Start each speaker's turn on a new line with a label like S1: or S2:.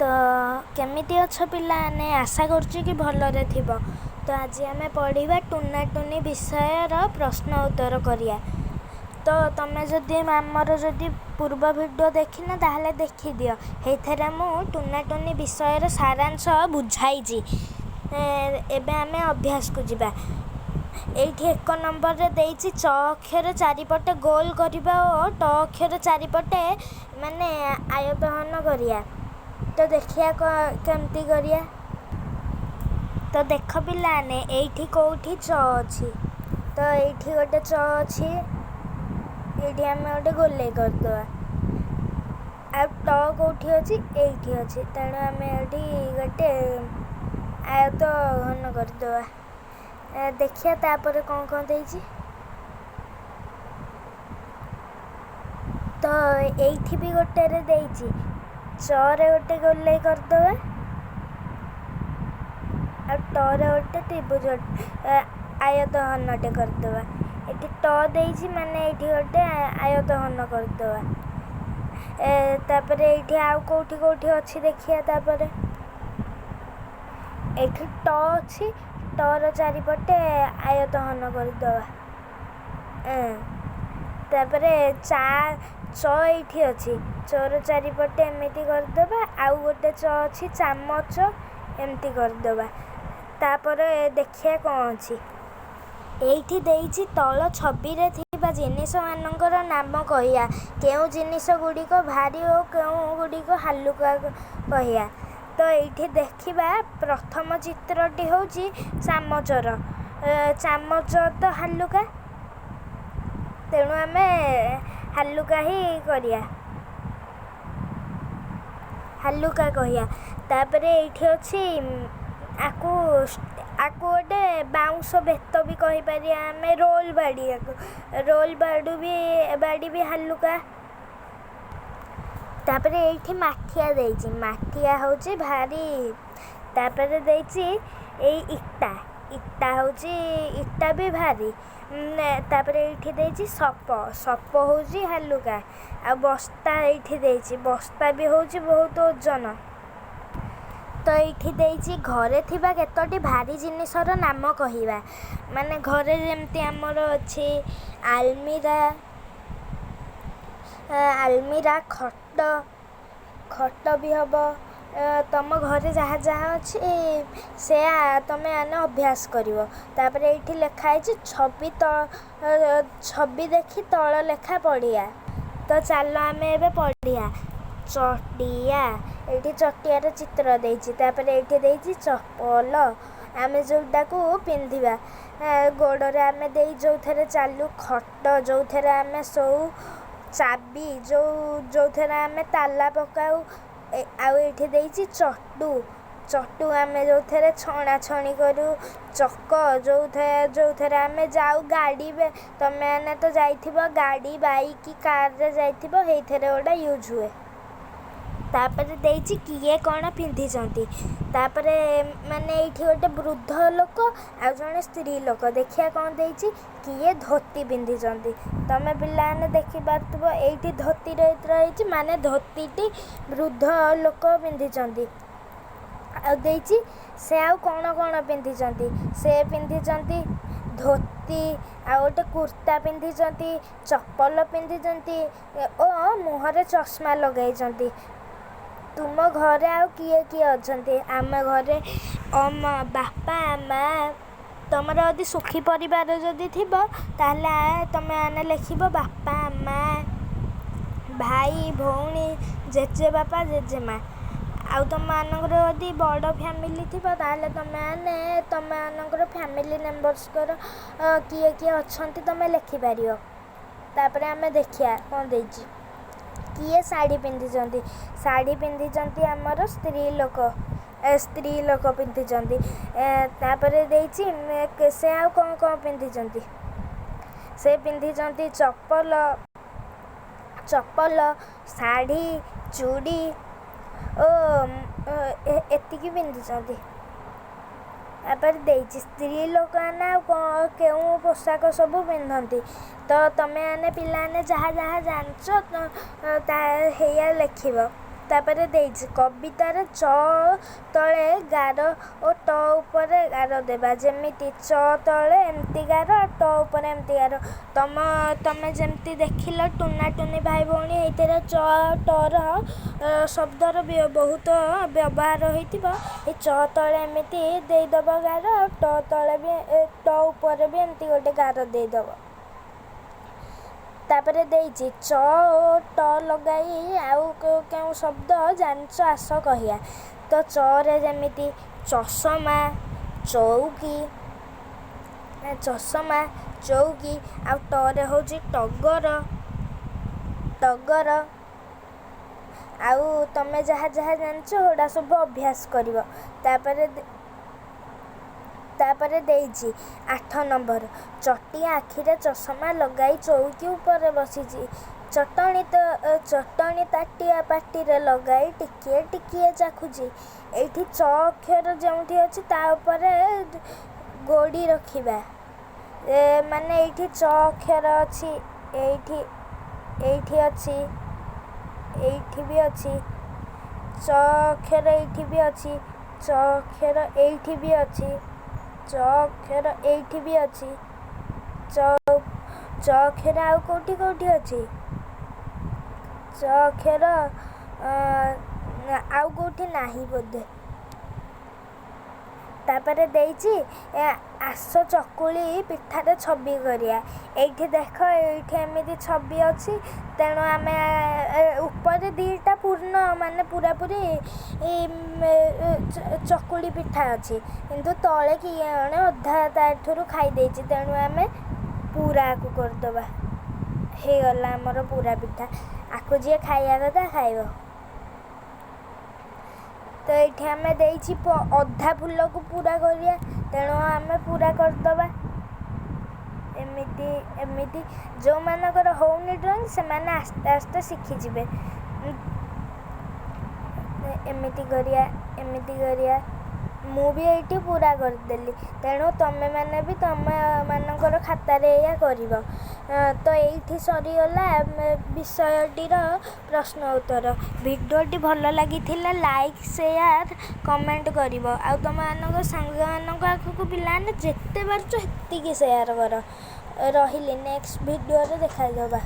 S1: ତ କେମିତି ଅଛ ପିଲାମାନେ? ଆଶା କରୁଛି କି ଭଲରେ ଥିବ। ତ ଆଜି ଆମେ ପଢ଼ିବା ଟୁନା ଟୁନି ବିଷୟର ପ୍ରଶ୍ନ ଉତ୍ତର କରିବା। ତ ତମେ ଯଦି ଆମର ଯଦି ପୂର୍ବ ଭିଡ଼ିଓ ଦେଖିନ, ତାହେଲେ ଦେଖିଦିଅ। ସେଇଥିରେ ମୁଁ ଟୁନା ଟୁନି ବିଷୟର ସାରାଂଶ ବୁଝାଇଛି। ଏବେ ଆମେ ଅଭ୍ୟାସକୁ ଯିବା। ଏଇଠି 1 ନମ୍ବରରେ ଦେଇଛି ଚ ଅକ୍ଷର ଚାରିପଟେ ଗୋଲ କରିବା ଓ ଟ ଅକ୍ଷର ଚାରିପଟେ ମାନେ ଆୟତଘନ କରିବା। ତ ଦେଖିବା କେମିତି କରିବା। ତ ଦେଖ ପିଲାମାନେ, ଏଇଠି କେଉଁଠି ଚ ଅଛି? ତ ଏଇଠି ଗୋଟେ ଚ ଅଛି, ଏଇଠି ଆମେ ଗୋଟେ ଗୋଲେଇ କରିଦେବା। ଆଉ ଟ କେଉଁଠି ଅଛି? ଏଇଠି ଅଛି, ତେଣୁ ଆମେ ଏଇଠି ଗୋଟେ ଆୟତ ଘନ କରିଦେବା। ଦେଖିବା ତାପରେ କ'ଣ କ'ଣ ଦେଇଛି। ତ ଏଇଠି ବି ଗୋଟେରେ ଦେଇଛି, ଚରେ ଗୋଟେ ଗୋଲେଇ କରିଦେବା ଆଉ ଟରେ ଗୋଟେ ତ୍ରିଭୁଜ ଆୟତ ଘନଟେ କରିଦେବା। ଏଠି ଟ ଦେଇଛି, ମାନେ ଏଇଠି ଗୋଟେ ଆୟତ ଘନ କରିଦେବା। ତାପରେ ଏଇଠି ଆଉ କେଉଁଠି କେଉଁଠି ଅଛି ଦେଖିବା। ତାପରେ ଏଇଠି ଟ ଅଛି, ଟର ଚାରିପଟେ ଆୟତ ଘନ କରିଦେବା। ତାପରେ ଚା ଚ ଏଇଠି ଅଛି, ଚର ଚାରିପଟେ ଏମିତି କରିଦେବା। ଆଉ ଗୋଟେ ଚ ଅଛି, ଚାମଚ, ଏମିତି କରିଦେବା। ତାପରେ ଦେଖିବା କ'ଣ ଅଛି। ଏଇଠି ଦେଇଛି ତଳ ଛବିରେ ଥିବା ଜିନିଷମାନଙ୍କର ନାମ କହିବା, କେଉଁ ଜିନିଷ ଗୁଡ଼ିକ ଭାରି ଓ କେଉଁ ଗୁଡ଼ିକ ହାଲୁକା କହିବା। ତ ଏଇଠି ଦେଖିବା, ପ୍ରଥମ ଚିତ୍ରଟି ହେଉଛି ଚାମଚର। ଚାମଚ ତ ହାଲୁକା, ତେଣୁ ଆମେ ହାଲୁକା ହିଁ କରିବା, ହାଲୁକା କହିବା। ତାପରେ ଏଇଠି ଅଛି ଆକୁ ଗୋଟେ ବାଉଁଶ ବେତ ବି କହିପାରିବା ଆମେ, ରୋଲ ବାଡ଼ି। ଆକୁ ରୋଲ ବାଡ଼ୁ ବି, ବାଡ଼ି ବି ହାଲୁକା। ତାପରେ ଏଇଠି ମାଠିଆ ଦେଇଛି, ମାଠିଆ ହେଉଛି ଭାରି। ତାପରେ ଦେଇଛି ଏଇ ଇଟା, ଇଟା ହେଉଛି, ଇଟା ବି ଭାରି। ତାପରେ ଏଇଠି ଦେଇଛି ସପ, ସପ ହେଉଛି ହାଲୁକା। ଆଉ ବସ୍ତା ଏଇଠି ଦେଇଛି, ବସ୍ତା ବି ହେଉଛି ବହୁତ ଓଜନ। ତ ଏଇଠି ଦେଇଛି ଘରେ ଥିବା କେତୋଟି ଭାରି ଜିନିଷର ନାମ କହିବା। ମାନେ ଘରେ ଯେମିତି ଆମର ଅଛି ଆଲମିରା, ଆଲମିରା, ଖଟ, ଖଟ ବି ହେବ। ତମ ଘରେ ଯାହା ଯାହା ଅଛି ସେୟା ତମେ ଆନେ ଅଭ୍ୟାସ କରିବ। ତାପରେ ଏଇଠି ଲେଖା ହେଇଛି ଛବି, ତ ଛବି ଦେଖି ତଳ ଲେଖା ପଢ଼ିବା। ତ ଚାଲ ଆମେ ଏବେ ପଢ଼ିବା। ଚଟିଆ, ଏଇଠି ଚଟିଆର ଚିତ୍ର ଦେଇଛି। ତାପରେ ଏଇଠି ଦେଇଛି ଚପଲ, ଆମେ ଯେଉଁଟାକୁ ପିନ୍ଧିବା ଗୋଡ଼ରେ, ଆମେ ଦେଇ ଯେଉଁଥିରେ ଚାଲୁ। ଖଟ, ଯେଉଁଥିରେ ଆମେ ଶୋଉ। ଚାବି, ଯେଉଁଥିରେ ଆମେ ତାଲା ପକାଉ। ଆଉ ଏଇଠି ଦେଇଛି ଚଟୁ, ଚଟୁ ଆମେ ଯେଉଁଥିରେ ଛଣାଛଣି କରୁ। ଚକ, ଯେଉଁଥିରେ ଆମେ ଯାଉ ଗାଡ଼ି। ତମେମାନେ ତ ଯାଇଥିବ ଗାଡ଼ି, ବାଇକ୍, କାରରେ ଯାଇଥିବ, ସେଇଥିରେ ଗୋଟେ ୟୁଜ୍ ହୁଏ। ତାପରେ ଦେଇଛି କିଏ କ'ଣ ପିନ୍ଧିଛନ୍ତି। ତାପରେ ମାନେ ଏଇଠି ଗୋଟେ ବୃଦ୍ଧ ଲୋକ ଆଉ ଜଣେ ସ୍ତ୍ରୀ ଲୋକ। ଦେଖିବା କ'ଣ ଦେଇଛି। କିଏ ଧୋତି ପିନ୍ଧିଛନ୍ତି? ତମେ ପିଲାମାନେ ଦେଖିପାରୁଥିବ, ଏଇଠି ଧୋତି ରହିଛି, ମାନେ ଧୋତିଟି ବୃଦ୍ଧ ଲୋକ ପିନ୍ଧିଛନ୍ତି। ଆଉ ଦେଇଛି ସେ ଆଉ କ'ଣ କ'ଣ ପିନ୍ଧିଛନ୍ତି। ସେ ପିନ୍ଧିଛନ୍ତି ଧୋତି ଆଉ ଗୋଟେ କୁର୍ତ୍ତା ପିନ୍ଧିଛନ୍ତି, ଚପଲ ପିନ୍ଧିଛନ୍ତି ଓ ମୁହଁରେ ଚଷମା ଲଗାଇଛନ୍ତି। ତୁମ ଘରେ ଆଉ କିଏ କିଏ ଅଛନ୍ତି? ଆମ ଘରେ ବାପା, ମା। ତମର ଯଦି ସୁଖୀ ପରିବାର ଯଦି ଥିବ, ତାହେଲେ ତମେ ମାନେ ଲେଖିବ ବାପା, ମା, ଭାଇ, ଭଉଣୀ, ଜେଜେବାପା, ଜେଜେମା। ଆଉ ତୁମମାନଙ୍କର ଯଦି ବଡ଼ ଫ୍ୟାମିଲି ଥିବ, ତାହେଲେ ତମେମାନେ ତମମାନଙ୍କର ଫ୍ୟାମିଲି ମେମ୍ବର୍ସଙ୍କର କିଏ କିଏ ଅଛନ୍ତି ତମେ ଲେଖିପାରିବ। ତାପରେ ଆମେ ଦେଖିବା କ'ଣ ଦେଇଛି। କିଏ ଶାଢ଼ୀ ପିନ୍ଧିଛନ୍ତି? ଶାଢ଼ୀ ପିନ୍ଧିଛନ୍ତି ଆମର ସ୍ତ୍ରୀ ଲୋକ, ସ୍ତ୍ରୀ ଲୋକ ପିନ୍ଧିଛନ୍ତି। ତାପରେ ଦେଇଛି ସେ ଆଉ କ'ଣ କ'ଣ ପିନ୍ଧିଛନ୍ତି। ସେ ପିନ୍ଧିଛନ୍ତି ଚପଲ, ଚପଲ, ଶାଢ଼ୀ, ଚୁଡ଼ି ଓ ଏତିକି ପିନ୍ଧିଛନ୍ତି। ତାପରେ ଦେଇଛି ସ୍ତ୍ରୀ ଲୋକମାନେ ଆଉ କ'ଣ କେଉଁ ପୋଷାକ ସବୁ ପିନ୍ଧନ୍ତି। ତ ତମେମାନେ ପିଲାମାନେ ଯାହା ଯାହା ଜାଣିଛ ତା ହେଇଆ ଲେଖିବ। ତାପରେ ଦେଇଛି କବିତାରେ ଚ ତଳେ ଗାର ଓ ଟ ଉପରେ ଗାର ଦେବା। ଯେମିତି ଚ ତଳେ ଏମିତି ଗାର ଆଉ ଟ ଉପରେ ଏମିତି ଗାର। ତମେ ଯେମିତି ଦେଖିଲ ଟୁନା ଟୁନି ଭାଇ ଭଉଣୀ, ଏଇଥିରେ ଚ ଆଉ ଟର ଶବ୍ଦର ବହୁତ ବ୍ୟବହାର ହୋଇଥିବ। ଏ ଚ ତଳେ ଏମିତି ଦେଇଦେବ ଗାର, ଆଉ ଟ ତଳେ ବି, ଟ ଉପରେ ବି ଏମିତି ଗୋଟେ ଗାର ଦେଇଦେବ। ତାପରେ ଦେଇଛି ଚ ଓ ଟ ଲଗାଇ ଆଉ କେଉଁ ଶବ୍ଦ ଜାଣିଛ, ଆସ କହିବା। ତ ଚରେ ଯେମିତି ଚଷମା, ଚଉକି, ଚଷମା, ଚଉକି। ଆଉ ଟରେ ହେଉଛି ଟଗର, ଟଗର। ଆଉ ତମେ ଯାହା ଯାହା ଜାଣିଛ ସେଗୁଡ଼ା ସବୁ ଅଭ୍ୟାସ କରିବ। ତାପରେ ଦେଇଛି 8 ନମ୍ବର, ଚଟିଆ ଆଖିରେ ଚଷମା ଲଗାଇ ଚଉକି ଉପରେ ବସିଛି, ଚଟଣି ତ ଚଟଣି ତାଟିଆ ପାଟିରେ ଲଗାଇ ଟିକିଏ ଟିକିଏ ଚାଖୁଛି। ଏଇଠି ଚ ଅକ୍ଷର ଯେଉଁଠି ଅଛି ତା ଉପରେ ଗୋଡ଼ି ରଖିବା। ମାନେ ଏଇଠି ଚ ଅକ୍ଷର ଅଛି, ଏଇଠି, ଏଇଠି ଅଛି, ଏଇଠି ବି ଅଛି ଚ ଅକ୍ଷର, ଏଇଠି ବି ଅଛି ଚ ଅକ୍ଷର, ଏଇଠି ବି ଅଛି ଚ ଅକ୍ଷର, ଏଇଠି ବି ଅଛି ଚ ଚ ଅକ୍ଷର। ଆଉ କେଉଁଠି କେଉଁଠି ଅଛି ଚ ଅକ୍ଷର? ଆଉ କେଉଁଠି ନାହିଁ ବୋଧେ। ତାପରେ ଦେଇଛି ଆସ ଚକୁଳି ପିଠାରେ ଛବି କରିବା। ଏଇଠି ଦେଖ, ଏଇଠି ଏମିତି ଛବି ଅଛି। ତେଣୁ ଆମେ ଉପରେ 2ଟା ପୂର୍ଣ୍ଣ, ମାନେ ପୁରାପୁରି ଚକୁଳି ପିଠା ଅଛି, କିନ୍ତୁ ତଳେ କିଏ ଜଣେ ଅଧା ତାଠାରୁ ଖାଇ ଦେଇଛି। ତେଣୁ ଆମେ ପୁରାକୁ କରିଦେବା। ହେଇଗଲା ଆମର ପୁରା ପିଠା। ଆକୁ ଯିଏ ଖାଇବା କଥା ଖାଇବ। ତ ଏଇଠି ଆମେ ଦେଇଛି ଅଧା ଫୁଲକୁ ପୁରା କରିବା, ତେଣୁ ଆମେ ପୁରା କରିଦେବା ଏମିତି ଏମିତି। ଯେଉଁମାନଙ୍କର ହେଉନି ଡ୍ରଇଂ, ସେମାନେ ଆସ୍ତେ ଆସ୍ତେ ଶିଖିଯିବେ। ଏମିତି କରିବା, ଏମିତି କରିବା। ମୁଁ ବି ଏଇଠି ପୁରା କରିଦେଲି, ତେଣୁ ତମେମାନେ ବି ତମମାନଙ୍କର ଖାତାରେ ଏଇଆ କରିବ। ତ ଏଇଠି ସରିଗଲା ବିଷୟଟିର ପ୍ରଶ୍ନ ଉତ୍ତର। ଭିଡ଼ିଓଟି ଭଲ ଲାଗିଥିଲେ ଲାଇକ୍, ସେୟାର, କମେଣ୍ଟ କରିବ ଆଉ ତୁମମାନଙ୍କ ସାଙ୍ଗମାନଙ୍କ ଆଗକୁ ପିଲାମାନେ ଯେତେ ପାରୁଛ ସେତିକି ସେୟାର କର। ରହିଲି, ନେକ୍ସଟ ଭିଡ଼ିଓରେ ଦେଖାଦେବା।